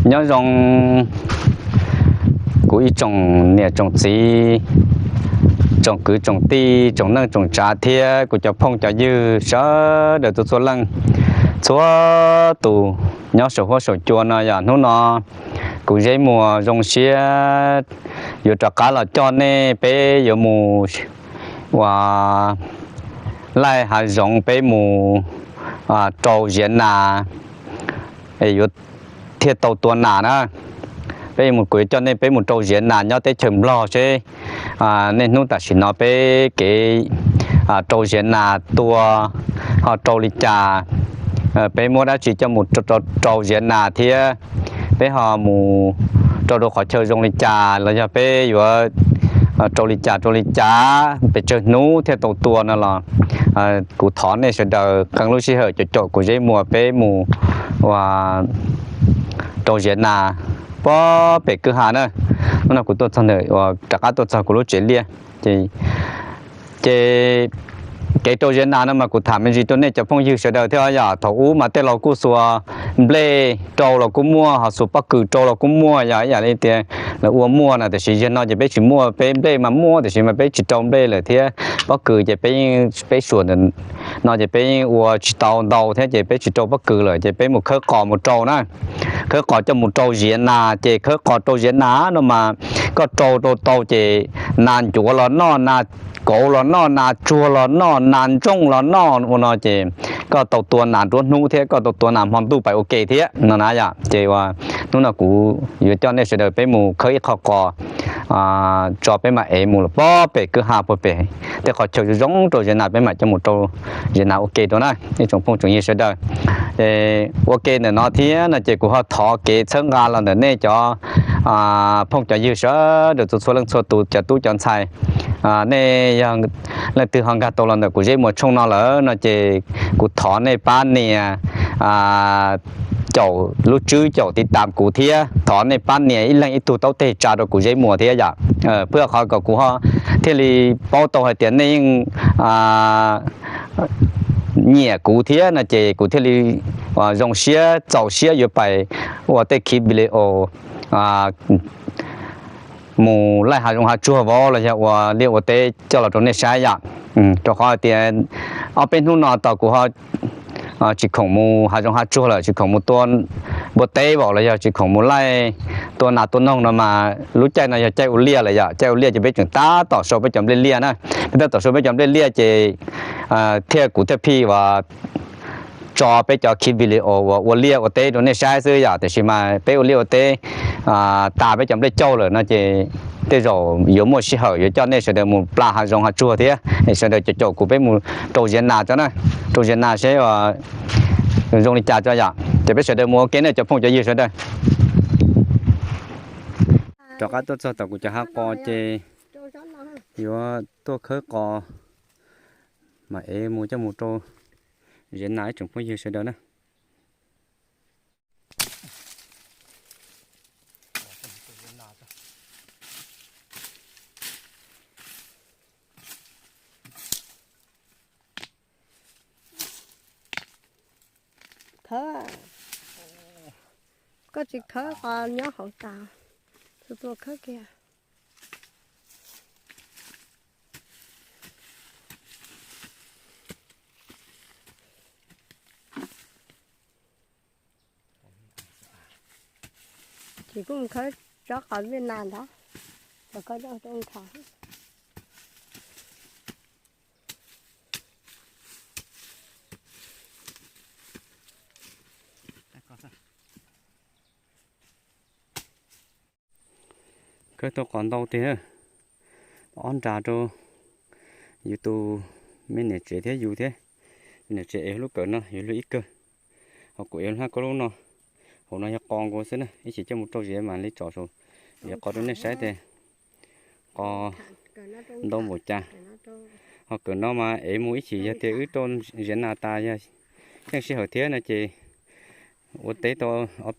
Nyob zoo kuv ib tsoom niam tsoom txiv, tsoom kwv tsoom tij, tsoom neej tsoom tsav thiab kuv cov phooj cov ywg sawv daws txhua txhua leej txhua tus nyob saum huab saum cua no yom. Hnub no kuv Zeb Muas zoo siab yuav rov qab los coj nej peb yuav mus ua laij hav zoov, peb mus rau ziav nas, yuav thiaj tau tua nas na. Peb mus, kuv yuav coj nej peb mus rau ziav nas nyob teb chaws Nplog seb niaj hnub tam sim no peb kev rau ziav nas tua ho rau li cas, peb muab dab tsi coj mus rau ziav nas thiab peb ho mus rau rau qhov chaw zoo li cas los yog peb yuav rau li cas rau li cas pes tsawg hnub thiaj tau tua no los kuv thov nej sawv daws qee lub sij hawm caum caum kuv Zeb Muas peb mus ua rau ziav nas puag pem kwj ha na. Hnub no kuv tuaj txog ntawm uas rov qab tuaj txog kuv lub tsev liaj, ces kev rau ziav nas no mas kuv tham me ntsis rau nej cov phooj ywg sawv daws thiab yom. Thaum ub mas tej laus kuj xuas nplej rau los kuj muaj, ho xuas pob kws rau los kuj muaj, yog ib yam li tias lawv ua muaj na. Tiam sis yog no ces peb tsis muaj, peb nplej mas muaj tiam sis mas peb tsis rau nplej lawm thiab pob kws ces peb yeej, peb suam ntawm no ces peb yeej ua tsis tau ntau thiab ces peb tsis rau pob kws lawm ces peb mus khawb qos mus rau na. Khawb qos coj mus rau ziav nas, ces khawb qos rau ziav nas no mas koj rau rau tau ces nas ncuav los noj, nas kauv los noj, nas tsuag los noj, nas ntsooj los noj ua no ces koj tau tua nas nruab hnub thiab koj tau tua nas hmo ntuj pais ua ke thiab no na yom. Ces ua hnub no kuv yuav coj nej sawv daws peb mus khawb ib qho qos tso peb mam ev mus los puag pem kwj ha puag pem tej qhov chaw zoo zoo rau ziav nas peb mam coj mus rau ziav nas ua ke rau na ib tsoom phooj tsoom ywg sawv daws. Ua ke ntawm no thiab no ces kuv ho thov kev txhawb nqa los ntawm nej cov phooj cov ywg sawv daws txhua txhua leej txhua tus cov tub cov ntxhais. Nej yog leej twg ho nkag tau los ntawm kuv Zeb Muas tshooj no lawm no ces kuv thov nej pab nias caum lub tswb caum tiv tam kuv thiab thov nej pab nias ib leeg ib tug taub teg tsa rau kuv Zeb Muas thiab yom. Pab qhov kom kuv ho thiaj li paub tau hais tias nej yeej nyiam kuv thiab no ces kuv thiaj li zoo siab txaus siab yuav pais ua tej khiv video mus laij hav zoov hav tsuag vauv los yog ua liaj ua teb coj los rau nej saib yom. Rau qhov hais tias ob peb hnub no tos kuv ho tsis khoom mus hav zoov hav tsuag lawm, tsis khoom mus tua npua teb vauv los yog tsis khoom mus laij tua nas tua noog no mas lub caij no yog caij ua liaj lawm yom. Caij ua liaj ces peb tseem tab tom sau peb cov nplej liaj na. Peb tab tom sau peb cov nplej liaj ces thiaj kuv thiaj phij uas tso peb cov khiv video uas ua liaj ua teb rau nej saib xwb yom. Tiam sis mas peb ua liaj ua teb tas peb cov nplej cauj lawm no ces tej zaum yuav muaj sij hawm yuav coj nej sawv daws mus pla hav zoov hav tsuag thiab es sawv daws caum caum kuv peb mus rau ziav nas tso na, rau ziav nas seb zoo li cas tso yom. Ces peb sawv daws mus ua ke nej cov phooj cov ywg sawv daws. Rov qab tuaj txog tom kuv cov hav qos ces yuav tuaj khawb qos mam ev mus coj mus rau ziav nas ib tsoom phooj ywg sawv daws na. Khawb, koj tsis khawb qos nyob hauv tas, tus tua khawb kiag. Ces kuj mus khawb tsob qos Viaj Nam ntag, los koj coj tuaj nkhav. Khawb tau qos ntau tiag, ob nra rau yus tus me niam tsev thiab yus thiab. Niam tsev ev lub kawm no yuav luag ib kawg, ho kuv ev lub hnab koj lub no. Hauv no yog qos nkaus xwb na, ib chim coj mus rau ziav mam li tsom saum ziav qos rau nej saib tias qos ntau npaum cas. Ho kawm no mas ev mus ib chim yog tias wb rau ziav nas tas yog yeej sij hawm thiab no ces ua teb tau ob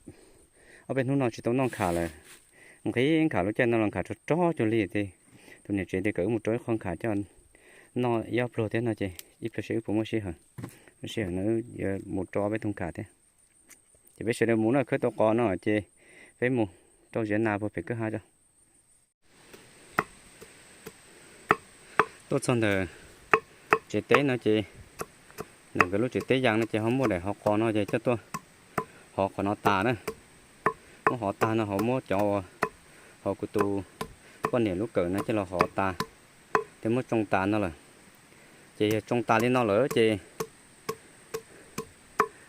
peb hnub no tsis tau noj nkhav lawm. Nqhis nkhav lub caij no los nkhav rog rog cuag li ces tus niam tsev tias kom wb mus rau ib qho nkhav coj noj ib ob pluag thiab no ces ib pliag seb wb puas muaj sij hawm. Muaj sij hawm no wb yuav mus rau ob peb tug nkhav thiab. Ces peb sawv daws mus na, khawb tau qos no ces Peb mus rau ziav nas puag pem kwj ha tso. Tuaj txog ntawm tsev teb no ces, ntawm nkawd lub tsev teb yas no ces ho muaj daim hov qos no ces coj tuaj hov qhov no tas na. Muab hov tag no ho muab cov uas hov kuv tus poj niam lub kawm no coj los hov tas thiab muab tsoo tas no lawm. Ces yog tsoo tas li no lawm ces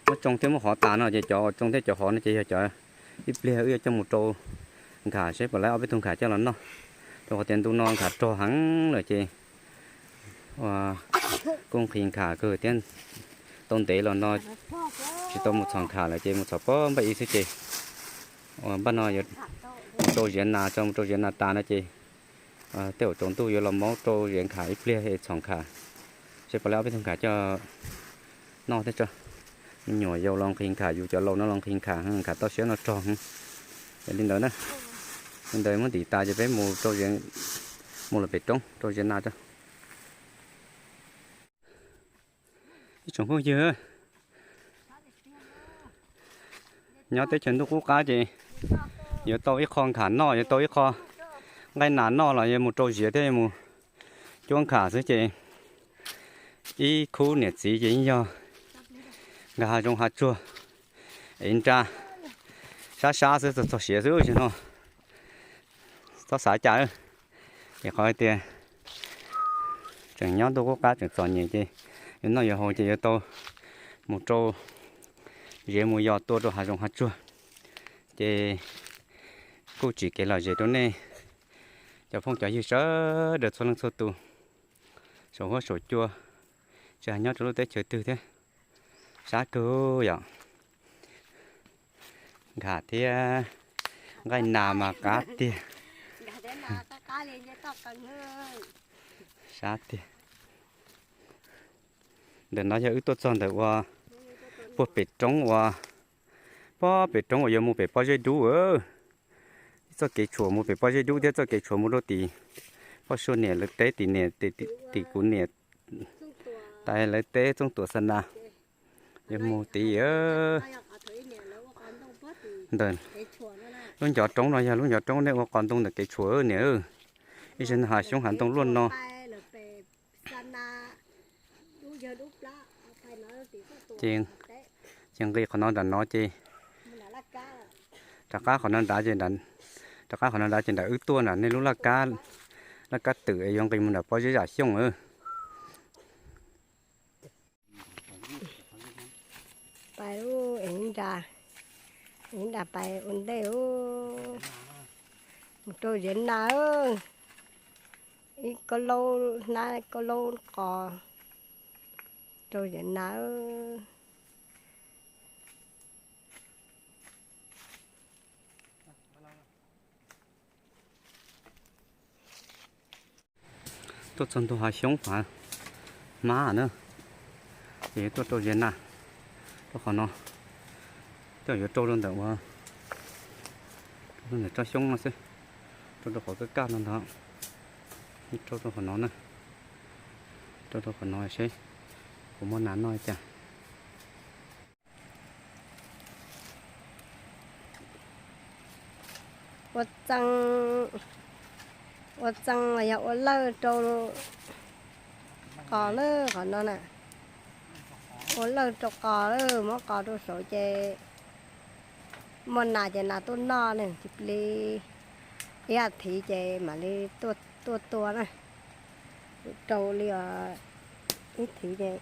muab tsoo thiab muab hov tas no ces cov tsoo thiab cov hov no ces yog cov ib pliag wb yuav coj mus rau Nkham seb puas laib ob peb tug Nkham coj los noj. Rau qhov tias ntu no Nkham rog heev lawm ces ua kuj nqhis Nkham kawg thiab. Tau ntev los no tsis tau mus txhom Nkham lawm ces mus txhom pob npaj ib xwb ces ua npaj no yuav rau ziav nas, tso mus rau ziav nas tas no ces tej zaum tsaus ntuj yuav los maub rau ziav Nkham ib pliag es txhom Nkham seb puas laib ob peb tug Nkham coj noj thiab tso. Me nyuam yaus los nqhis Nkham, yus cov laus no los nqhis Nkham, Nkham toj siab no rog. Yog li ntawd na, li ntawd muab ntim tas ces peb mus rau, mus lawm pem roob rau ziav nas tso. Ib tsoom phooj ywg, nyob teb chaws ntuj qub qab ces yuav tau ib qho Nkham noj, yuav tau ib qho nqaij nas noj los yuav mus rau ziav thiab yuav mus cuab Nkham xwb ces ib khub niam txiv ces yeej yog nkag hav zoov hav tsuag es nra sab sab xwb, txog txog siav xwb no. Txhob xav cas, es qhov hais tias tseem nyob ntuj qub qab tseem txom nyem ces yuav noj yuav haus ces yuav tau mus rau ziav mus yos tua rau hav zoov hav tsuag. Ces kuj tsim kev lom zem rau nej cov phooj cov ywg sawv daws txhua leej txhua tus, saum huab saum cua, tsis hais nyob rau lub teb chaws twg thiab, sab kawg yom. Nkham thiab nqaij nas mas qab tiag. Sab tiag. Ntawm no yog wb tuaj txog ntawm ua puag pem roob ua, puag pem roob uas yuav mus pem pob zeb dub. Ib txoj kev tshuam mus pem pob zeb dub thiab txoj kev tshuam mus rau tim Poj Suav niam lawv teb, tim niam, tim kuv niam tais lawv teb Txooj Tuam Xa Nas. Yuav mus tid ntawm lub ncov roob no yog lub ncov roob nej ua qos ntoo ntawm kev tshuam niam. Ib zaug no hav xyoob hav ntoo luaj no. Ces nqis qhov no nram no ces rov qab qhov no nrad ces, rov qab qhov no nrad ces nram wb tuaj nram nej lub laj kab, laj kab twm es yuav nqis mus nram pob zeb Zam Xyooj. Pais, ev nra, ev nra pais ua ntej, mus rau ziav nas, ib kauj laub hnab kauj laub qos rau ziav nas. Tuaj txog ntua hav xyoob hav hmab na, ces tuaj rau ziav nas, rau qhov no, coj yuav rau rau ntawm ua, rau ntawm tsob xyoob no xwb, rau rau qhov kaj kaj no ntag, rau rau qhov no na, rau rau qhov no seb puas muaj nas noj li cas. Ua txee, ua txee los yog ua lawj rau qos na, qhov no na. Ua lawj rau qos lawm, muab qos rau saud ces muaj nas ces nas tuaj noj ne, tsis plis ib as thiv ces mam li tuaj tua na. Rau li ib thiv ces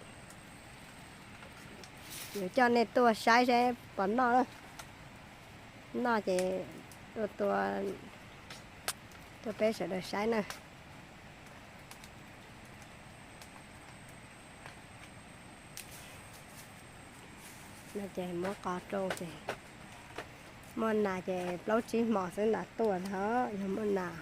yuav coj nej tuaj saib saib puas noj. Noj ces tuaj tua, tuaj peb sawv daws saib na. No ces muab qos rau ces muaj nas ces plaub tsib hmo xwb nas tuaj ntag, yog muaj nas.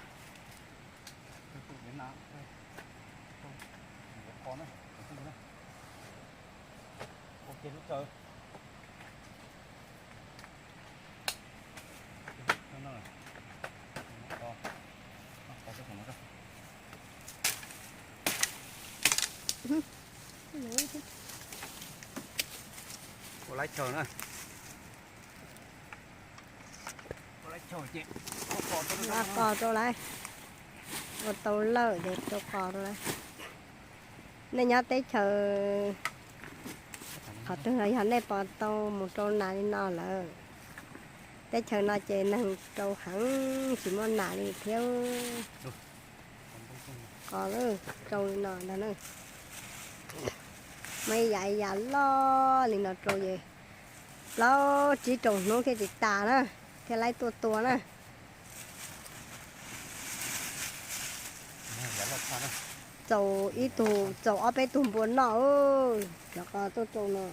Ua laib chaw na. Ua laib Ua qos rau lawm, ua tau lawm ces rau qos rau lawm. Nej nyob teb chaws qhov twg los yog nej puas tau mus rau nas li no lawm? Teb chaws no ces neeg rau heev tsis muaj nas li thiab. Qos rau li no ntag na. Muaj ib yam ib yam loj li no rau ces plaub tsib rau hnub thiaj tsis tas na, thiaj laib tuaj tua na. Txaus ib tug, txaus ob peb tug npua noj, cov qos tuaj rau no.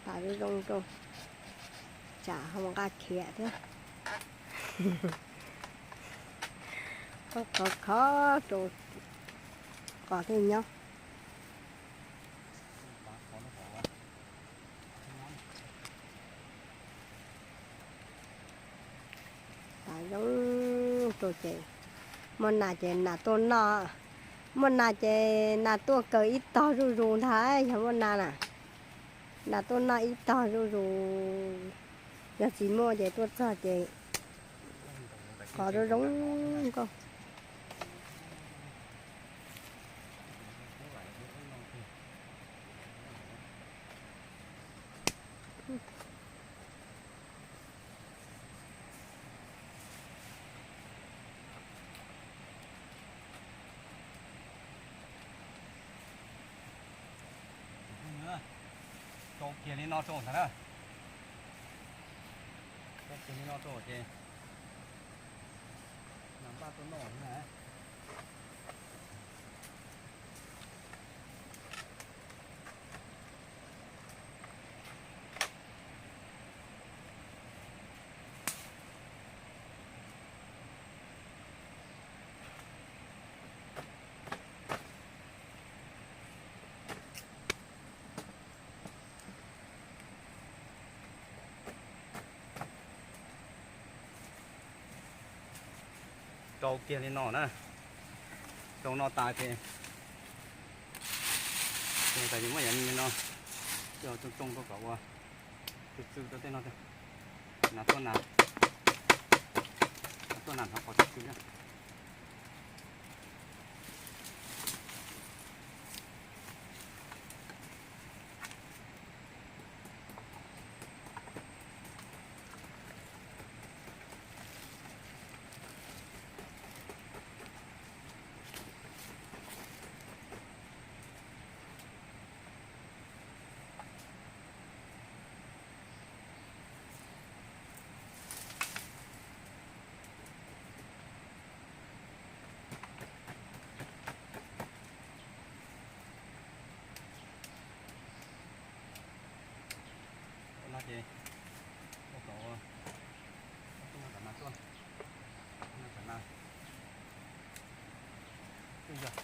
Pam zoo zoo rau, tsam ho nqa khiav thiab. Qos khov khov rau qos thiaj nyob. Pam zoo rau ces muaj nas ces nas tuaj noj, muaj nas ces nas tuaj kaw ib tog zuj zus ntag, yog muaj nas na, nas tuaj noj ib tog zuj zus. Yog tsis muaj ces tuaj txog ces qos zoo zoo nkauj. Rau kiag li no rau ntag na. Rau kiag li no rau ces nas npaj tuaj noj na. Rau kiag li no na. Rau no tas ces, tas ces muab yam li no coj tsoo tsoo rau kom ua tsw tsw rau tej no. Nas tuaj nas, nas tuaj nas hnov qos tsw tsw na. Ua no ces ua kom ua, ua tom no tuaj, no tom no twb yog.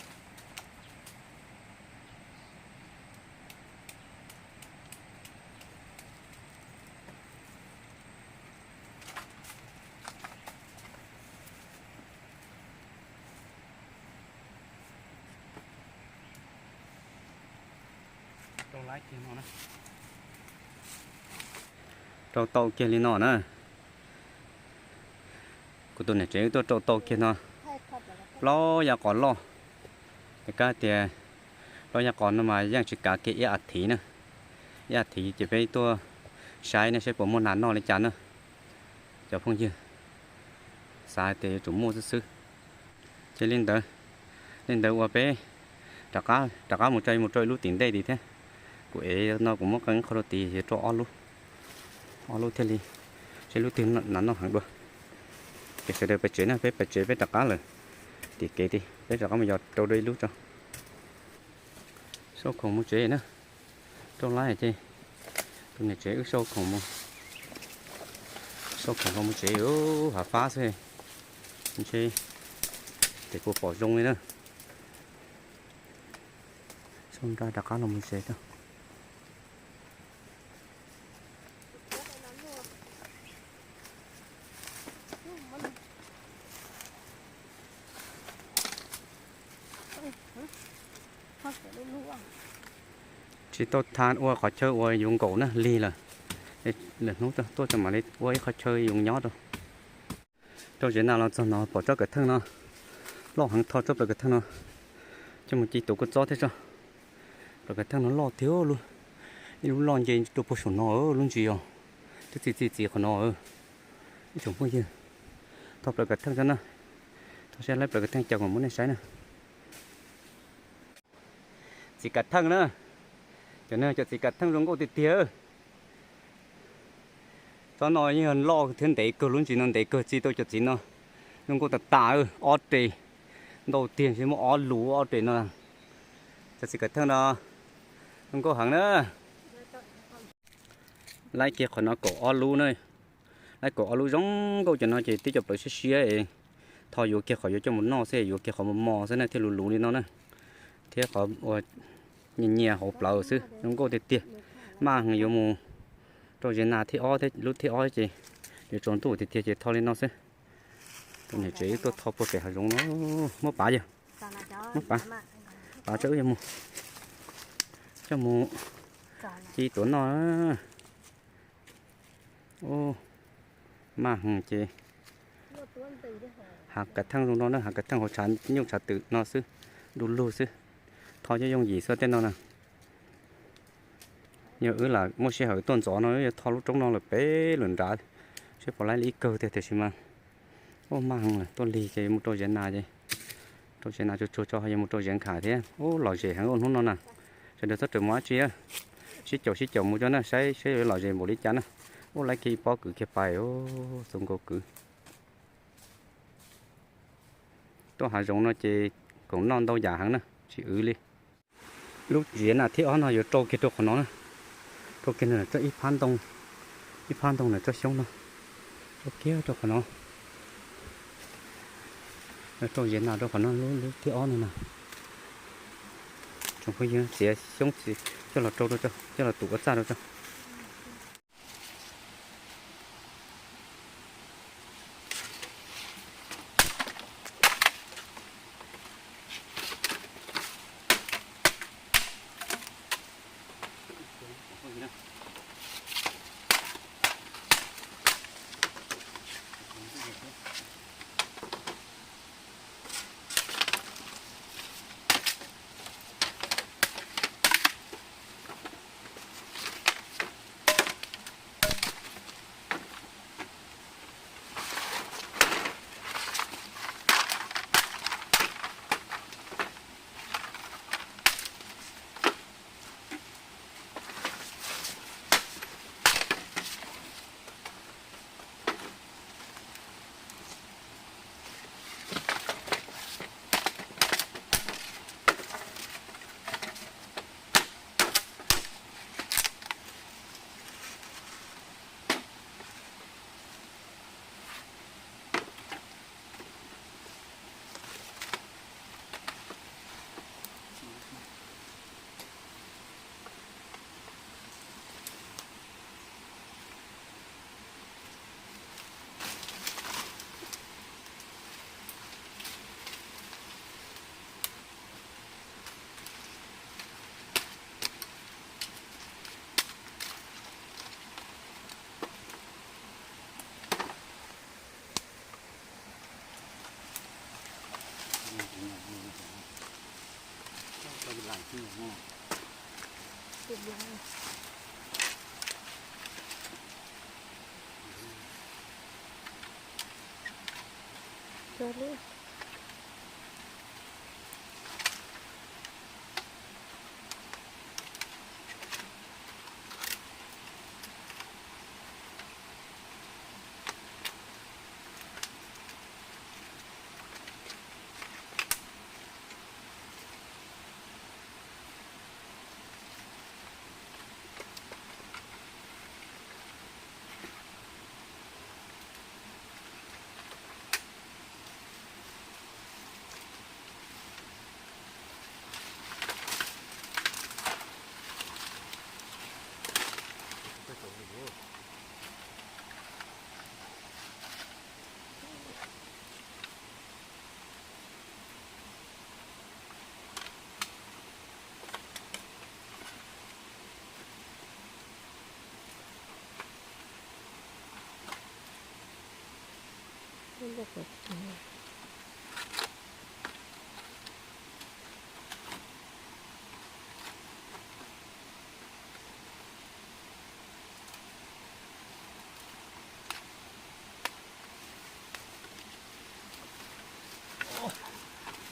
Rau tau kiag li no na. Kuv tus niam tsev wb tuaj rau tau kiag no plaub yav qos loj. Kab tias plaub yav qos no mas yeej tsis kav kiag ib as thiv na. Ib as thiv ces peb tuaj saib ne saib puas muaj nas noj li cas na. Cov phooj ywg, xav hais tias yuav tsum muaj xwb xwb. Ces li ntawd, li ntawd uas peb rov qab, rov qab mus tso, mus rau ib lub tim ntej tim thiab. Kuv ev no kuv muab qee qho rau tid yuav rau ob lub, ob lub thiaj li, seb lub twg nas noj heev dua. Ces sawv daws pais tsev na, peb pais tsev peb rov qab lawm. Tim kev tid peb rov qab mus yos rau dua ib lub tso. Sau khoom mus tsev na. Rau lawm ces tus niam tsev wb sau khoom mus. Toj khoom los mus tsev, hav fab xwb, ntshe tes puas pom zoo li na. Sau nra rov qab los mus tsev tso. Tsis tau tha ua qhov chaw uas yuav nkaum na, lig lawm. Lwm hnub tuaj mam li ua ib qhov chaw yuav nyob rau. Rau ziav nas los txog no pom tsob kav theej no loj heev, tho tsob plaws kav theej no coj mus ci tus kua txob thiab tso. Plaws kav theej no loj tiag, ib lub loj nce rau puag saum no, lub ntsis os, twb txi txi txiv qhov no. Ib tsoom phooj ywg, tho plaws kav theej tso na, tho saib lawv plaws kav theej cas kuv muab nej saib na. Txiv kav theej na, cov no cov txiv kav theej zoo nkauj tiag tiag. Tsob no yeej yog loj thiab ntev kawg, lub ntsis no ntev kawg, txi tau cov txiv no zoo nkauj tas tas, ob res ntau tiag, ntshe muaj ob lus ob res no. Cov txiv kav theej no zoo nkauj heev na. Laib kiag qhov no kaum ob lub na, laib kaum ob lub zoo nkauj, cov no ces tib co plaws siab siab es tho yuav kiag qhov yuav coj mus noj xwb, yuav kiag qhov mos mos xwb na thiaj luv luv li no na, thiab qhov ua nyias nyias hauv plawv xwb, zoo nkauj tiag tiag. Maj heev, yuav mus rau ziav nas thib ob thiab, lub thib ob ces yuav tsaus ntuj tiag tiag ces tho li no xwb. Tus niam tsev tuaj tho puag pem hav zoov no, muab pav yog, muab pav, pav tso wb yuav mus, coj mus ci tuav noj. Ub, maj heev ces hav kav theej zoo no na, hav kav theej hauv tshav nyuj tshav twm no xwb, du lug xwb, tho yooj yooj yim xwb tej no na. Yog wb lam muaj sij hawm tuaj ntxov no wb yuav tho lub roob no lawm pem lawm nrad, seb puas laib li ib kawg tiag, tiam sis mas ub, maj heev lawm, tuaj lig ces yuav mus rau ziav nas ces, rau ziav nas tsuag tsuag tso yuav mus rau ziav nkham thiab. Ub, lom zem heev ua hnub no na. Sawv daws txhob rawm mus dab tsi, sib caum sib caum mus tso na, saib seb yuav lom zem npaum li cas na. Ub, laib kiag ib pob kwv kiag pais, txaus nkaus kwv. Tuaj hav zoov no ces khoom noj ntau yam heev na, tsis wv li. Lub ziav nas thib ob no yuav rau kiag rau qhov no na, rau kiag ntawm tsob ib phab ntoo, ib phab ntoo ntawm tsob xyoob no, rau kiag rau qhov no. Rau ziav nas rau qhov no, lub thib ob no na. Tsoom phooj ywg, txiav xyoob coj los rau rau tso, coj los tus ua txaj rau tso.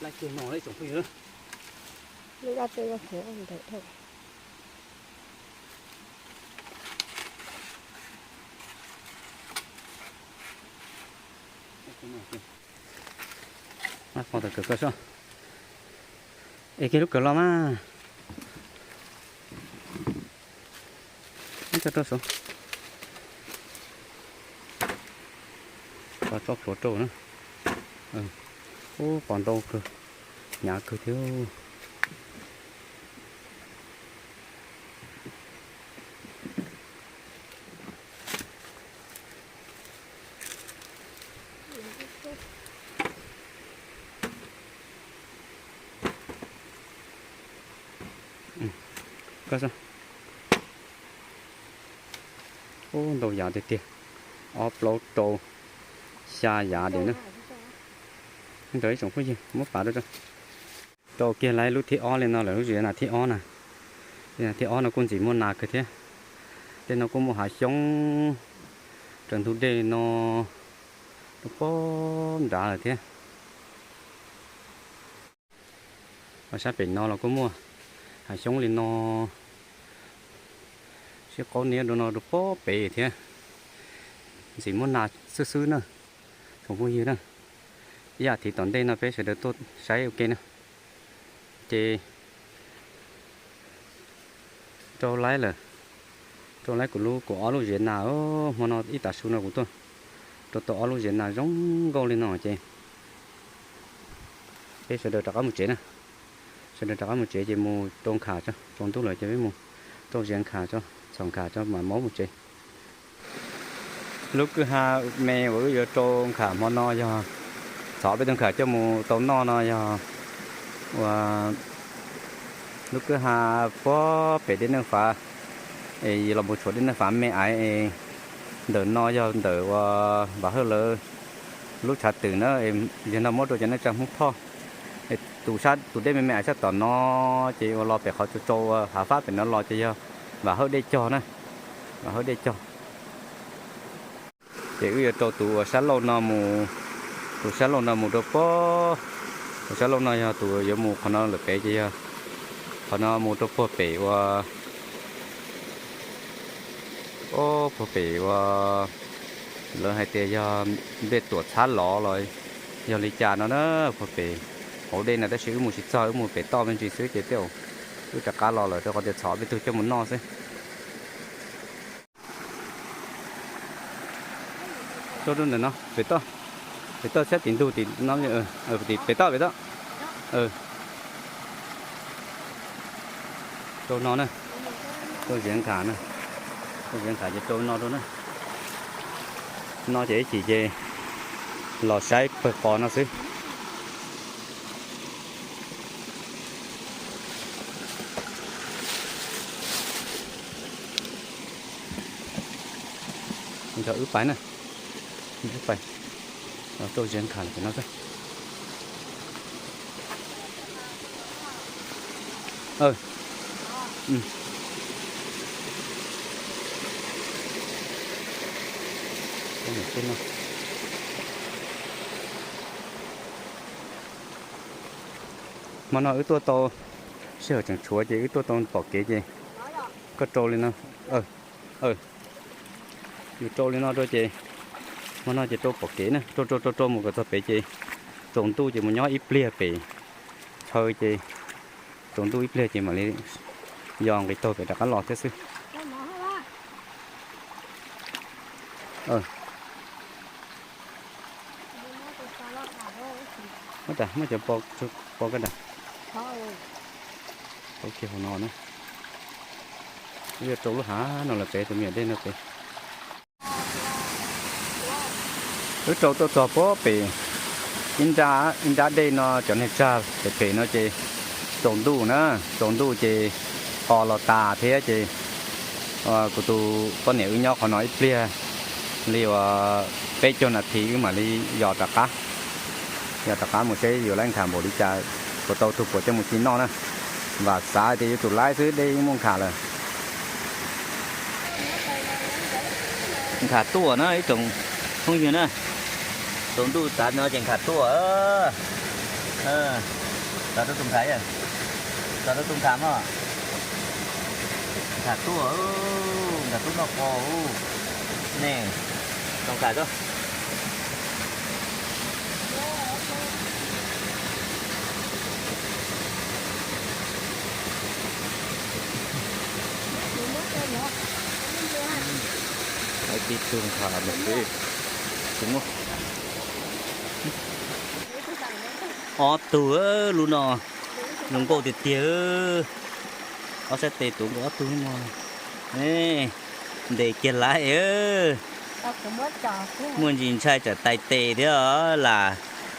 Laj kiag no ib tsoom phooj ywg, lub dab teb ntawm dhau. Qhov tau kawg koj soj, es kiag lub kawg los mas. Ib co rau saud, tso tsob plhuav rau na. Ub, qos ntau kawg, hnyav kawg thiab. Koj, ub, ntau yav tiag tiag, ob plaub rau xya yav diam na. Ntawd ib tsoom phooj ywg muab pav rau tso. Rau kiag lawm lub thib ob li no lawm, lub zia nas thib ob na. Zia nas thib ob no kuj ntxim muaj nas kawg thiab. Tej no kuj muaj hav xyoob raws ntug dej no rau pem nrad lawm thiab. Sab pem no los kuj muaj hav xyoob li no, sib qaub niab rau no rau pem thiab. Ntxim muaj nas xwb xwb na, tsoom phooj ywg na. Ib as thiv tom ntej no peb sawv daws tuaj saib ua ke na. Ces rau laib lawm, rau laib kuv lub, kuv ob lub zia nas. Hmo no ib tav su no kuv tuaj rau tau ob lub zia nas zoo nkauj li no ces peb sawv daws rov qab mus tsev na. Sawv daws rov qab mus tsev ces mus rau nkham tso, tsaus ntuj lawm ces peb mus rau zia nkham tso, txhom nkham tso mam maub mus tsev. Lub kwj ha me uas wb yuav rau nkham hmo no yog txhom peb tug nkham coj mus tau noj no yog ua lub kwj ha puag pem dej Neej Fav, es los mus tshuam dej Neej Fav me aiv es ntawm no yog ntawm uas Vam Hawj lawv lub tshav twm na, yog no muab rau cov neej tsa Hmoob Thoj. Tus sab, tus dej me me aiv sab tom no ces uas los pem qhov tsau tsau uas hav fab pem no los ces yog Vam Hawj dej cog na, Vam Hawj dej cog. Ces wb yuav rau tus uas sab laug no mus, tus sab laug no mus rau pem, tus sab laug no yog tus yuav mus qhov no lawm pem ces yog qhov no mus rau puag pem ua, puag pem ua, lawv hais tias yog npej tuam txhab lov los yog li cas no na, puag pem hauv dej no tab sis wb mus tsis txog, wb mus pem toj me ntsis xwb ces tej zaum wb rov qab los lawm rau qhov tias txhom peb tug coj mus noj xwb. Rau rau ntawm no pem toj, pem toj sab tim ntug tim no, tim pem toj, pem toj. Rau no na, rau ziav nkham na, rau ziav nkham ces rau no rau na. No ces ib chim ces los saib pawg qos no xwb. Nrog wb pais na, wb pais rau ziav nkham no xwb. Hmo no wb tuaj tau, sij hawm tseem tshuav ces wb tuaj tau pom kev ces koj rau li no. Yus rau li no rau ces hmo no ces rau pom kev na, rau rau rau rau mus kom txog pem ces tsaus ntuj ces mus nyob ib pliag pem chaw ces tsaus ntuj ib pliag ces mam li yos nqis taug pem rov qab los thiab xwb. Muab cov po, po koj da. Tau kiag hauv no na. Yuav rau lub hav no los pem tus me nyuam dej no pem. Wb rau tuaj txog puag pem ib nrab dej no, cov niag tsag pem pem no ces tsaus ntuj na, tsaus ntuj ces ho los tas thiab ces kuv tus poj niam wb nyob qhov no ib pliag li uas peb caug nas this wb mam li yos rov qab. Yos rov qab mus seb yuav laib nkhav npaum li cas, puas tau tug puas coj mus ci noj na. Vam xav tias yuav tsum laib xwb, dej yeej muaj nkhav lawm. Nkhav tuaj na ib tsoom phooj ywg na. Tsaus ntuj tas no ces nkhav tuaj. Tso rau tus nkhav, tso rau tus nkhav mog. Nkhav tuaj, nkhav tuaj noj qos ne. Tau nkhav tso. Tib tug nkhav mus pem, tsis muaj. Ob tug lub no, zoo nkauj tiag tiag. Ob sab tes tuav nkaus ob tug mog. Ntes kiag lawm. Muaj ntsis ntshai tsam tais tes thiab lam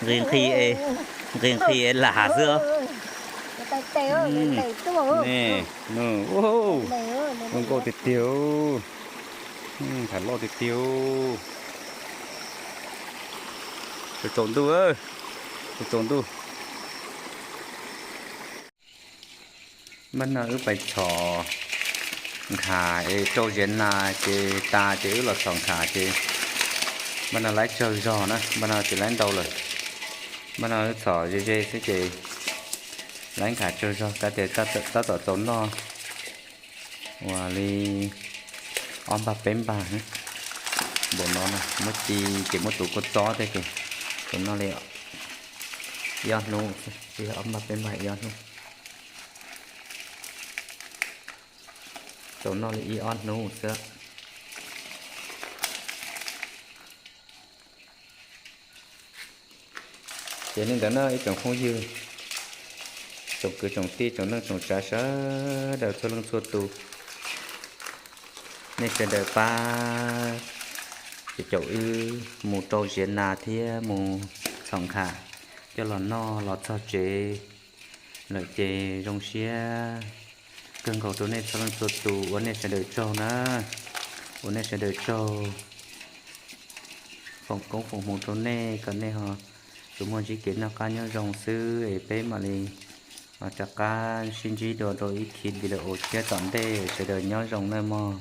nqhis nqhis es lam xwb. Zoo nkauj tiag tiag. Nkhav loj tiag tiag. Tsaus ntuj, tsaus ntuj. Npaj no wb pais txhom nkhav es rau ziav nas ces tas ces wb los txhom nkhav ces npaj no laib tsawg zog na, npaj no tsis laib ntau lawm. Npaj no wb txhom ze ze xwb ces laib nkhav tsawg zog kav tias tab tom txaus noj. Ua li ob npag peb npag npaum no na, muab ci ces muab tuav kua txob thiab ces txaus noj li ib ob hnub, tsis yog ob npag peb npag ib ob hnub, txaus noj li ib ob hnub xwb. Ces li ntawd na ib tsoom phooj ywg, tsoom kwv tsoom tij tsoom neej tsoom tsav sawv daws txhua leej txhua tus, nej sawv daws pab caum wb mus rau ziav nas thiab mus txhom nkhav coj los noj los txog tsev lawm ces zoo siab kawg nkaus rau nej txhua leej txhua tus, ua nej sawv daws tsaug na, ua nej sawv daws tsaug. Foom koob foom hmoov rau nej kom nej ho tsuas muaj ntsib kev noj qab nyob zoo xwb es peb mam li rov qab sib ntsib dua rau ib video tshiab tom ntej, sawv daws nyob zoo nawb mog.